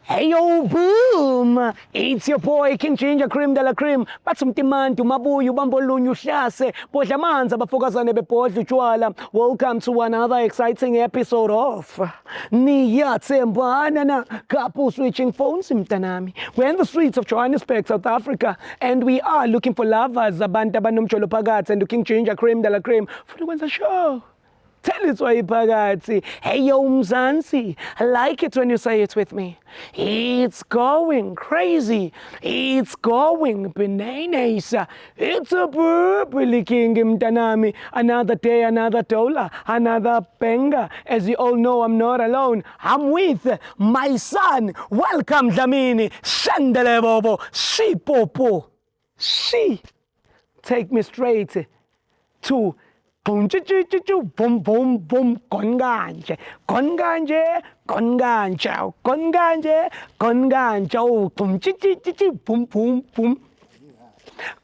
Hey yo boom! It's your boy King Ginger Cream de la Cream. Bathi umtimanti umabuya ubamba olunye uhlase. Bodla amanzi abafokazane bebhodla utshwala. Welcome to another exciting episode of Niyathembana na Couple Switching Phones mntanami. We're in the streets of Johannesburg, South Africa, and we are looking for lovers, abantu abanomjolo phakathi and King Ginger Cream de la Cream. Funa ukwenza show. Tell it why phakathi. Hey yo Mzansi, I like it when you say it with me. It's going crazy. It's going bananas. It's a purple king mntanami. Another day, another dollar, another banger. As you all know, I'm not alone. I'm with my son. Welcome Dlamini. Shandele Bobo. Shipopo. She. Take me straight to boom chu chu chu chu boom boom boom gone kanje gone kanje gone kanje gone kanje gone kanje oh boom chu chu chu chu boom boom boom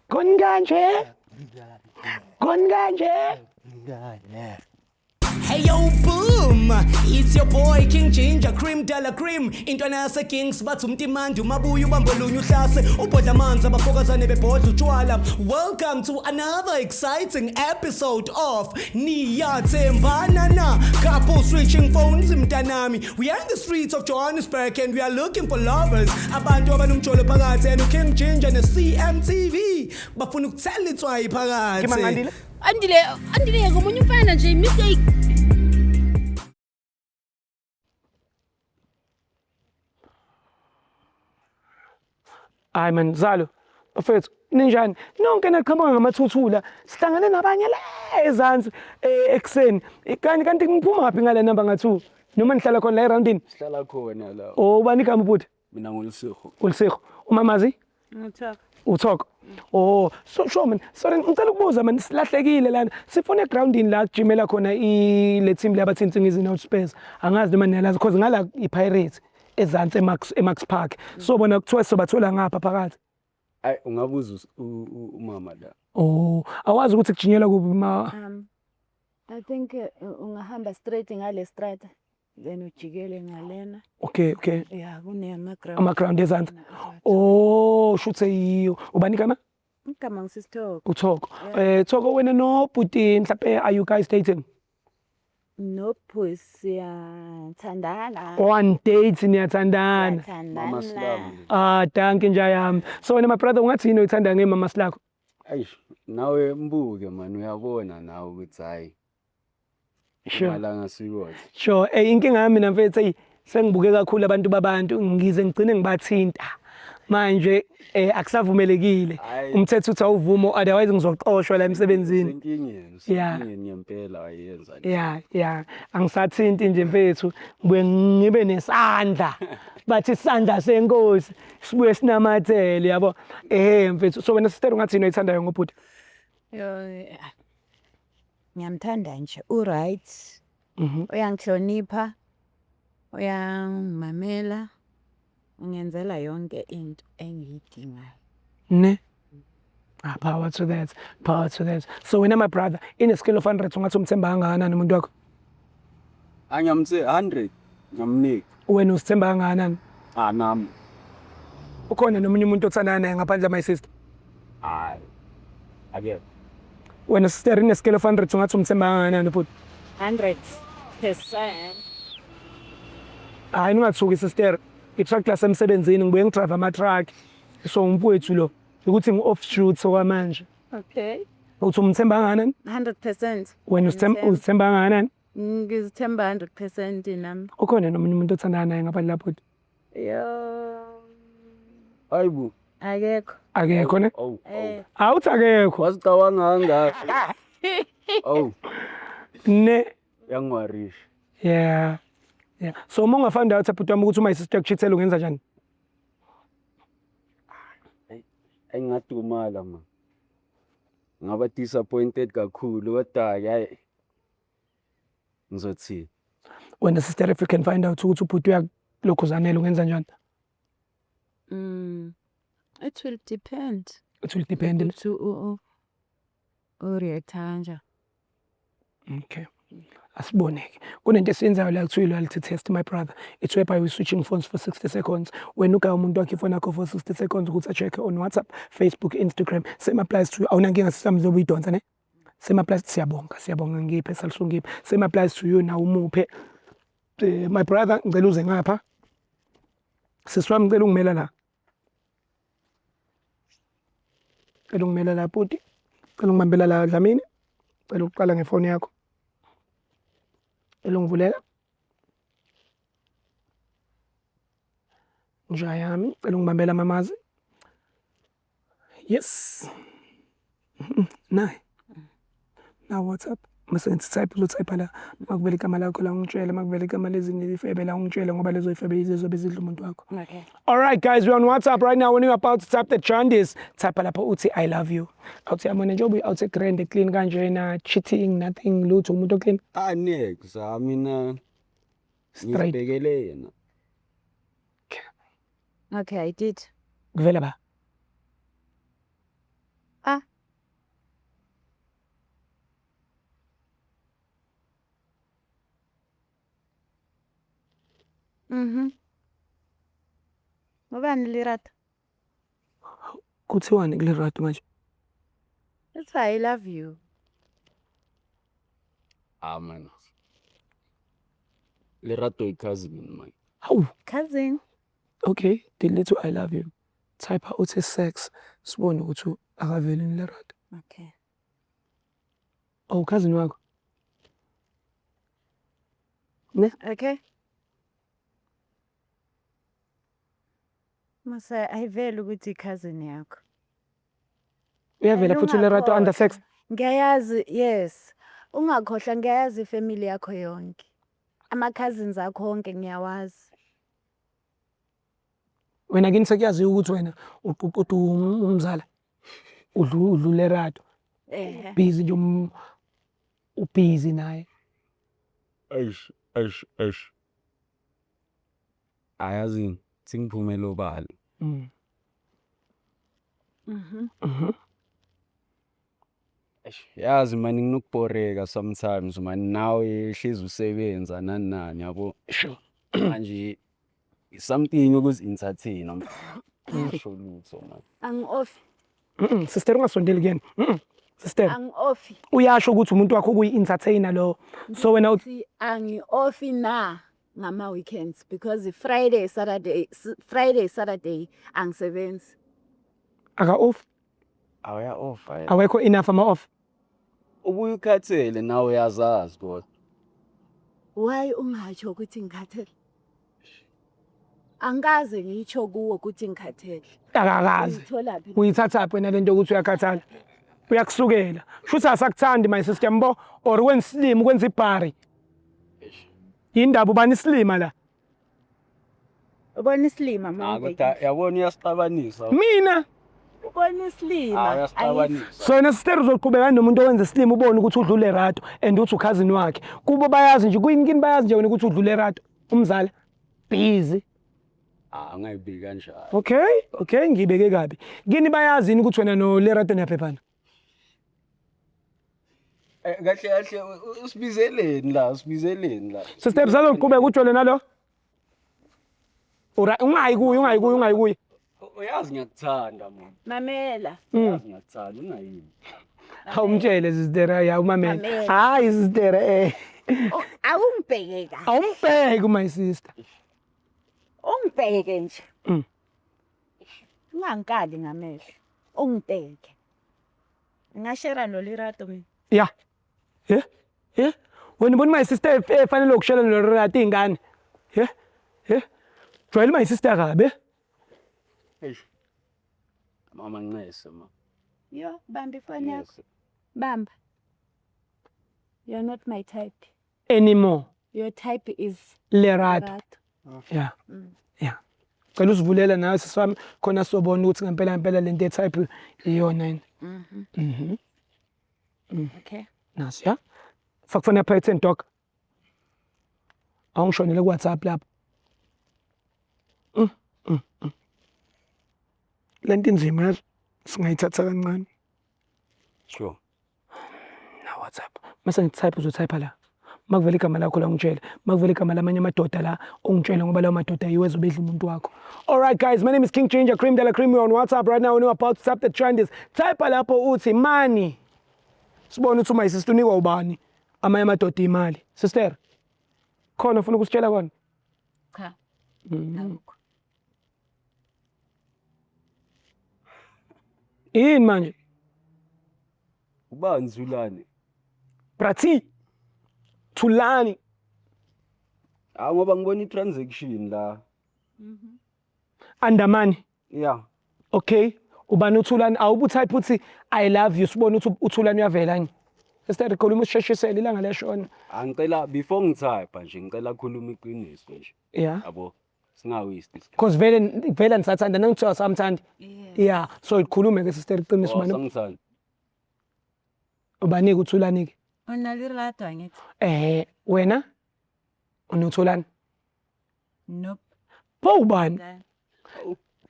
gone kanje gone kanje. Hey yo boom, it's your boy King Ginger Cream de la Cream. Intwana yase Kings bathi umtimandi umabuya ubambolunye uhlase ubhodla amanzi abafokazane bebhodla utshwala. Welcome to another exciting episode of Niyathembana na Couple Switching Phones mntanami. We are in the streets of Johannesburg and we are looking for lovers. Abantu abanomjolo phakathi and King Ginger ne CMTV bafuna ukuthela itswayi phakathi. Andile, Andile ngomunye umfana nje mistake. Hayi man zalo bafethu ninjani nonke naqhamuka ngamathuthula sihlangane nabanye le ezansi ekuseni kanti kanti ngiphuma phi ngale number nga-2 noma nihlala khona la eroundini? Sihlala khona la. Oh, ubani igama ubhuti? Mina nguLisego. ULisego. Umamazi? Uthoko. Uthoko. Oh, so sure man. Sorry ngicela ukubuza man silahlekile lana. Sifuna egroundini la kujimela khona i le team le abathi Insingizi North Spurs. Angazi noma niyalazi because ngala iPirates ezansi eMax eMax Park. So bona kuthiwa sobathola ngapha phakathi. Ay ungabuza umama la. Oh, awazi ukuthi kujinyelwa kuphi ma. I think ungahamba straight ngale strata then ujikele ngalena. Okay, okay. Yeah, kunema ground. Ama ground ezansi. Oh, shuthe yiyo. Ubani igama? Igama ngisisithoko. UThoko. Eh Thoko wena no bhuti mhlawumbe are you guys dating? Nope, siyathandana. One date niyathandana. Mama Slam. Ah, dankie nja yami. So wena my brother ungathi yini oyithanda ngemama Slakho? Eish, nawe mbuke man uyabona nawe ukuthi hayi. Sure. Malanga sikothi. Sure. Eh inkinga yami mina mfethu hey sengibuke kakhulu abantu babantu ngize ngigcine ngibathinta. Manje akusavumelekile. Umthetho uthi awuvumo otherwise ngizoxoshwa la emsebenzini. Usenkingeni, usenkingeni ngempela ayenza. Yeah, yeah. Angisathinti nje mfethu, ngibuye ngibe nesandla. Bathi isandla senkosi sibuye sinamathele yabo. Mfethu, so wena sister ungathi yini oyithandayo ngobhuti? Yo, ngiyamthanda nje, u-right. Uyangihlonipha, uyangimamela, ungenzela yonke into engiyidingayo. Ne? Ah, power to that, power to that. So wena my brother, in a scale of 100 ungathi umthemba kangakanani umuntu wakho? Angiyamthe 100 ngiyamnika. Wena usithemba kangakanani? Ah nami. Ukhona nomunye umuntu othandana naye ngaphandle my sister? Hayi. Akekho. Wena sister in a scale of 100 ungathi umthemba kangakanani ubhuti? 100%. Hayi ningathuki sister. I-truck lasemsebenzini ngibuye ngidrive ama-truck. So umfowethu lo ukuthi ngi-off duty okwamanje. Okay. Uthi umthemba kangakanani? 100%. Wena uzithemba kangakanani? Ngizithemba 100% nami. Ukhona nomunye umuntu othandana naye ngaphandle lapho? Yo. Hayibo. Akekho. Akekho ne? Oh. Awuthi akekho. Wasicabanga kangaka. Oh. Ne. Yangiwarisha. Yeah. Yeah. So uma ungafind out bhuti wami ukuthi uma sister yakuchithela ungenza njani? Engadumala man. Ngaba disappointed kakhulu kodwa hayi ngizothi wena sister if you can find out ukuthi ubhuti uyakulokhuzanela ungenza njani? It will depend. It will depend. Ukuthi u react kanjani. Okay. Asiboneke. Kunento esiyenzayo la kuthiwa i-loyalty test my brother. It's whereby we switching phones for 60 seconds. Wena ugaya umuntu wakhe ifoni yakho for 60 seconds ukuthi a-check on WhatsApp, Facebook, Instagram. Same applies to you. Awunankinga sisami zobe uyidonsa ne? Same applies siyabonga, siyabonga ngiphe salisungiphe. Same applies to you nawe umuphe. My brother ngicela uze ngapha. Sisi wami ngicela ungimela la. Cela ungimela la bhuti. Cela ungibambela la Dlamini. Cela ukuqala ngefoni yakho. Cela ungivulela. Nja yami, cela ungibambela mamazi. Yes. Nayi. Now WhatsApp. Mase ngithi type uzotype la. Makuvela igama lakho la ungitshele, makuvela igama lezinye ifebe la ungitshele ngoba lezo ifebe yizo ezidla umuntu wakho. Okay. All right guys, we're on WhatsApp right now. When you're about to type the jaundice, type lapho uthi I love you. Awuthi yamona njengoba uyi-out grand clean kanjena, cheating, nothing, lutho umuntu clean. Ah next, ah mina Straight. ngibhekele yena. Okay, I did. Kuvela ba? Ah. Mhm. Ubani Lerato? Kuthiwani kuLerato manje? That's why I love you. Ah man. Lerato i-cousin man. Hawu, Cousin. okay, delete I love you. Type uthi sex, sibone ukuthi akaveli Lerato. Okay. Oh, cousin wakho. Okay. Musa ayiveli ukuthi i-cousin yakho. Uyavela futhi uLerato under sex. Ngiyayazi, yes. Ungakhohlwa ngiyayazi ifamily yakho yonke. Ama cousins akho wonke ngiyawazi. Wena kini sekuyaziwa ukuthi wena uququda umzala. Udlu udlu Lerato. Ehhe. Busy nje ubusy naye. Eish, eish, eish. Ayazi singiphumela obala. Mhm. Eish, yazi man nginokubhoreka sometimes man nawe hlezi usebenza nani nani yabo. Sure. Manje something ukuzi-entertain ngisho lutho man. Angi-offi. Sister ungasondeli kuyena. Sister Angi-offi. uyasho ukuthi umuntu wakho kuyi-entertainer lo. So wena uthi Thi angi-offi na ngama weekends because Friday, Saturday, Friday, Saturday angisebenzi. aka off, Awuya off hayi. awekho enough ama off. Ubuye ukhathele nawe uyazazi kodwa. Why ungatsho ukuthi ngikhathele? Angikaze ngitsho kuwo ukuthi ngikhathele. Akakaze. Uyitholaphi? Uyithathaphi wena lento ukuthi uyakhathala? Uyakusukela. Shuthi asakuthandi my sister mbo or kwenza isilima ukwenza ibhari. Yindaba ubani isilima la? Ubona isilima Ah mama. kodwa yabona uyasixabanisa. Mina Ubona isilima. Ah uyasixabanisa. so wena sister uzoqhubeka nomuntu owenza isilima ubone ukuthi udlule Lerato and uthi ukhazini wakhe. Kubo bayazi nje kuyini kini bayazi nje wena ukuthi udlule Lerato umzala. Busy. Ah ungayibiki kanjalo. Okay, okay ngibeke kabi. Kini bayazi yini ukuthi wena no Lerato niyaphephana? Kahle kahle usibizeleni la, usibizeleni la. Sister usazoqhubeka ujole nalo? Ura ungayi kuye, ungayi kuye, ungayi kuye. Uyazi ngiyakuthanda man. Mamela. Uyazi ngiyakuthanda ungayimi. Awumtshele sister ya umamela. Mamela. Hayi sister eh. Oh, awungibheke kahle. Awumbheki my sister. Ungibheke nje. Ungangikali ngamehlo. Ungibheke. Ngashera noLerato mina. Ya. Eh? Eh? Wena ubona my sister efanele ukushela noLerato ingane. Eh? Eh? Jwayela my sister kabi. Eish. Mama ncese ma. Yo, bamba ifoni yakho. Ncese. Bamba. You're not my type. Anymore. Your type is Lerato. Lerato. Yeah. Yeah. Cela usivulela nawe sisi wami khona sobona ukuthi ngempela ngempela lento etype iyona yini. Okay. Nasi ya. Faka fona pattern dog. Awungishonele ku WhatsApp lapho. Lento inzima yazi singayithatha kancane. Sure. Na WhatsApp. Mase ngitype uzotype la. Makuvela igama lakho la ungitshele. Makuvela igama lamanye amadoda la ungitshele ngoba lawo madoda yiwo ezobedla umuntu wakho. All right guys, my name is King Ginger Cream de la Cream. We're on WhatsApp right now. We're about to tap the trend is. Type lapho uthi money. Sibone ukuthi my sister unikwa ubani amanye amadoda imali. Sister, khona ufuna ukusitshela kona? Cha. Akukho. Yini manje? Ubani Zulane? Brathi. Thulani. Ah ngoba ngibona i-transaction la. Andamani. Yeah. Okay. Ubani uThulani? Awubu type uthi I love you sibone ukuthi uThulani uyavela nje. Sister khuluma usisheshisele ilanga liyashona. Angicela before ngitype nje ngicela khuluma iqiniso nje. Yeah. Yabo. Singawaste isikhathi. Cause vele vele nisathanda nangithiwa samthandi. Yeah. Yeah, so ikhulume ke sister iqiniso Oh, ubani sangithanda. ubani uThulani ke. Unalirato angithi? Eh wena unoThulani. Nope. Pho ubani?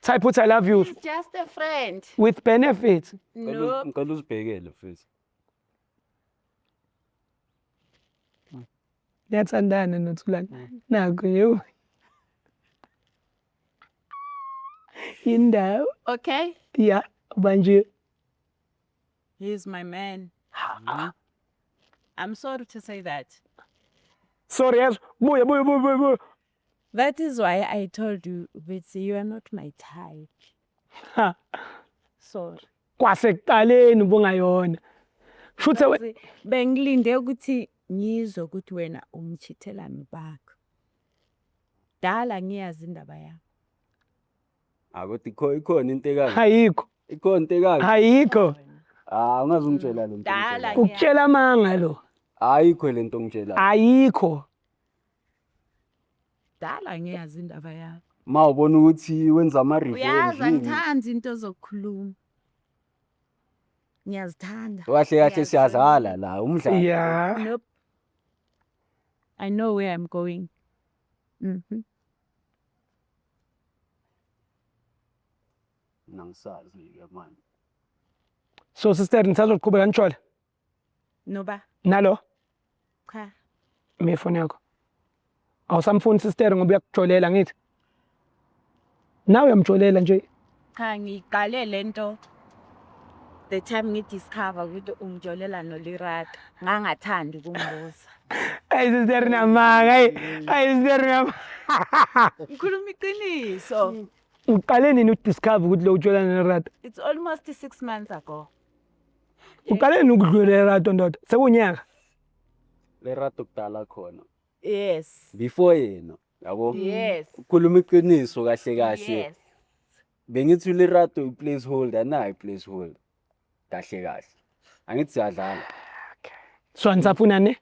Type uthi I love you He's just a friend. with benefits. Ngicela ngicela uzibhekele mfethu. Niyathandana noThulani. Nakho nje. Indawo. Okay. Yeah, manje He's my man. I'm sorry to say that. sorry yes. Buya buya buya buya. buya. That is why I told you, Betsy, you are not my type. Ha. Sorry. Kwasekuqaleni ubungayona. Shuthe we Betsy, Bengilinde ukuthi ngizwe ukuthi wena umchithelani bakho. Dala ngiyazi indaba yakho. Ah kodwa ikhona into ekanje. ayikho. Ikhona into ekanje. Ayikho. Ah ungaze ungitshela lo nto. Dala ongitshelayo. Ukutshela amanga lo. Ayikho lento ongitshelayo. Ayikho. Dala ngiyazi indaba yakho. Ma ubona ukuthi wenza ama Uyazi revenge. angithandi into zokukhuluma. Ngiyazithanda. Kahle kahle siyazala la umdlalo. Yeah. Nope. I know where I'm going. Mhm. Nangisazi ke manje. So sister nisazoqhubeka nijole Noba nalo cha. mefoni yakho. Awusamfuni sister ngoba uyakujolela ngithi. Nawe uyamjolela nje. Cha ngiqale lento the time ngidiscover ukuthi ungijolela noLirato ngangathandi ukumbuza. Ay sister namanga. Ay ay sister namanga. Ngikhuluma iqiniso. Uqale nini udiscover ukuthi lo ujola neRato? It's almost 6 months ago. Uqale nini ukudlula eRato ndoda? Sekunyaka. Lerato kudala khona. Yes. Before yena, yabo. Yes. Ukhuluma iqiniso kahle kahle. Yes. Bengithi uLerato i-placeholder nayi i-placeholder. Kahle kahle. Angithi siyadlala. So anisafuna ne?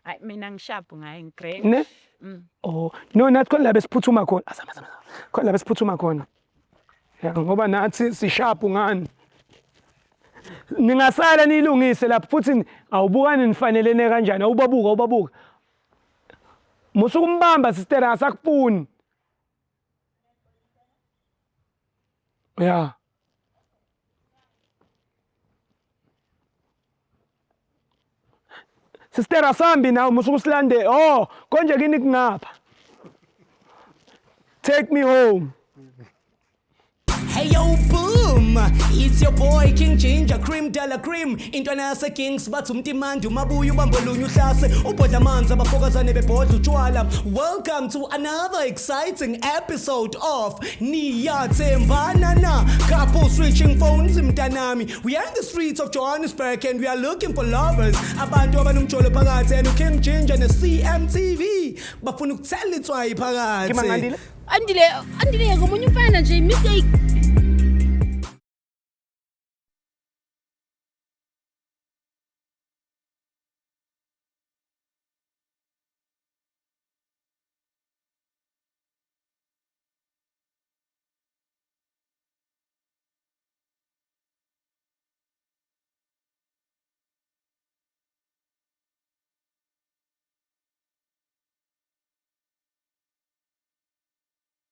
Hayi mina ngishapu ngaye ngigrand. Ne? Mm. Oh, no nathi khona la besiphuthuma khona. Azama azama. Khona la besiphuthuma khona. Ya ngoba nathi sishapu ngani. Ningasala nilungise lapho futhi awubukani nifanelene kanjani awubabuka awubabuka. Musukumbamba sister asakufuni. Yeah. Sister asambi nawe musukusilande. Oh, konje kini kungapha. Take me home. Hey yo, boom! It's your boy King Ginger Cream de la Cream. Intwana yase Kings bathi umtimandi umabuya ubambolunye uhlase ubhodla amanzi abafokazane bebhodla utshwala. Welcome to another exciting episode of Niyathembana Na. Couple switching phones mntanami. We are in the streets of Johannesburg and we are looking for lovers. Abantu abanomjolo phakathi and King Ginger ne CMTV bafuna ukuthela itswayi phakathi. Ngimangandile. Andile, Andile ngomunye umfana nje mistake.